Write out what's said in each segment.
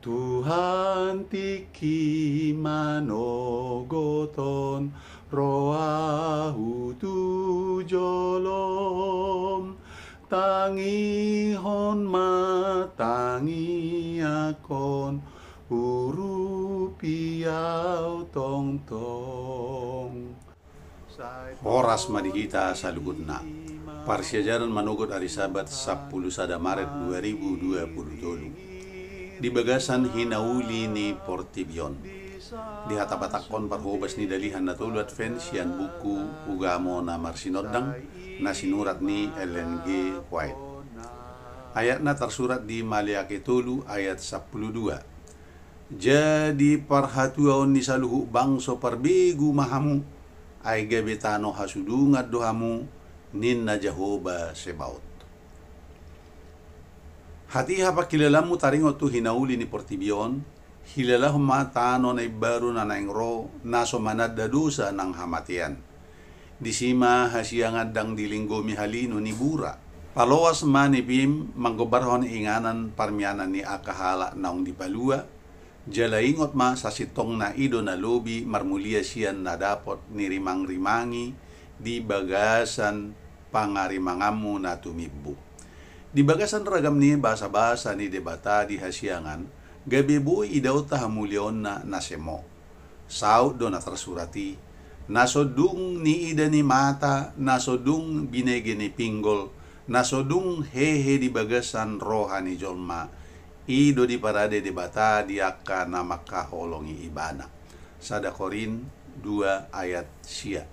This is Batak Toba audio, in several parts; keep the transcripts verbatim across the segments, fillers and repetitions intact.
Tuhan, tingki manogothon rohahu tu jolom, tangihon ma tangiangkon, urupi au tongtong. Horas ma di hita saluhutna. Parsiajaran manogot ari Sabat sampulu sada Maret dua ribu dua pulu tolu. Di bagasan hinauli ni portibi on. Dihatabatakhon parhobas ni Dalihan Na Tolu Advent sian buku Ugamo na Marsinondang na sinurat ni Ellen G. White. Ayatna tarsurat di Maleake tolu ayat sampulu dua. Jadi parhatuaon ni saluhut bangso parbegu ma hamu, ai gabe tano hasudungan do hamu, ninna Jahowa Sebaot. Hatiha pangkilalaanmu taringot tu hinauli ni portibi on, hilalahon ma tano na imbaru na naeng ro, na so mananda dosa nang hamatean. Disi ma hasiangan ndang dilinggomi halinu ni bura. Paloas ma nipim manggombarhon inganan parmianan ni angka halak naung dipalua, jala ingot ma sasintongna i do na lobi marmulia sian na dapot nirimangrimangi di bagasan pangarimanganmu na tumimbo. Di bagasan ragam ni basabasa ni Debata di hasiangan, gabe boi idaonta hamuliaonna na semo. Saut do na tarsurat i, na so dung niida ni mata, na so dung binege ni pinggol, na so dung hehe di bagasan roha ni jolma, i do diparade Debata di angka na mangkaholongi Ibana. Sada Korint dua ayat sia.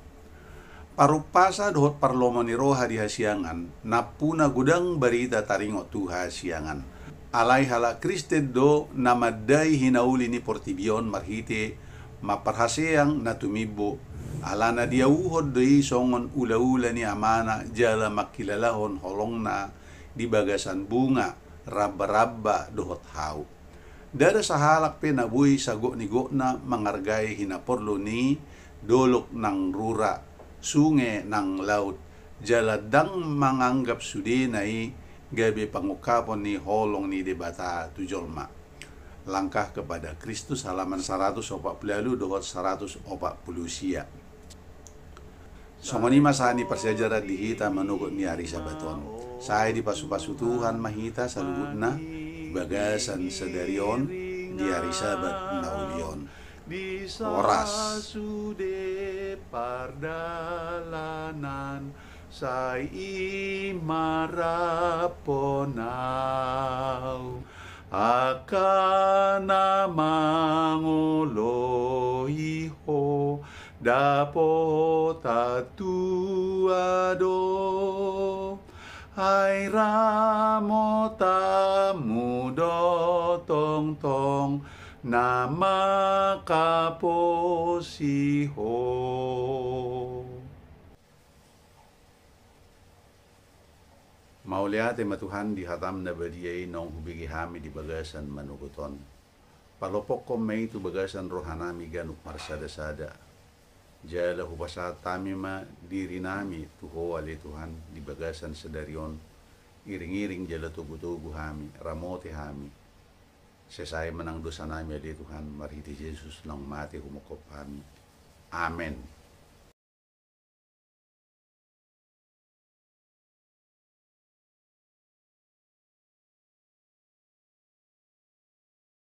Parumpasa dohot parlomo ni roha di hasiangan, nampuna godang barita taringot tu hasiangan. Alai halak Kristen do na mandai hinauli ni portibi on marhite mamparhaseang na tumimbo, alana diauhon do i songon ulaula ni Amana jala mangkilalahon holongna di bagasan bunga, rambaramba dohot hau. Ndada sahalak pe na boi sagok ni gokna mangargai hinaporlu ni dolok nang rura, sunge nang laut, jala ndang manganggap sudena i gabe pangungkapon ni holong ni Debata tu jolma. Langkah Kepada Kristus, halaman saratus opat pulu ualu dohot saratus opat pulu sia. Songon i ma sahat ni parsiajaran di hita manogot ni ari Sabat on. Sai dipasupasu Tuhan ma hita saluhutna di bagasan sadari on di ari Sabat na uli on. Horas. Sude pardalanan, sai i ma raphon au. Angka na mangoloi ho, dapotan tua do. Ai ramotanmu do tongtong na mangkaposi ho. Mauliate ma Tuhan di hatam na badia i naung hubege hami di bagasan manogot on. Palopokhon ma i tu bagasan rohanami ganup marsadasada. Jala hupasahat hami ma dirinami tu Ho ale Tuhan di bagasan sadari on. Iringiring jala togutogu hami, ramoti hami. Sesa i ma nang dosanami ale Tuhan, marhite Jesus naung mate humongkop hami. Amen.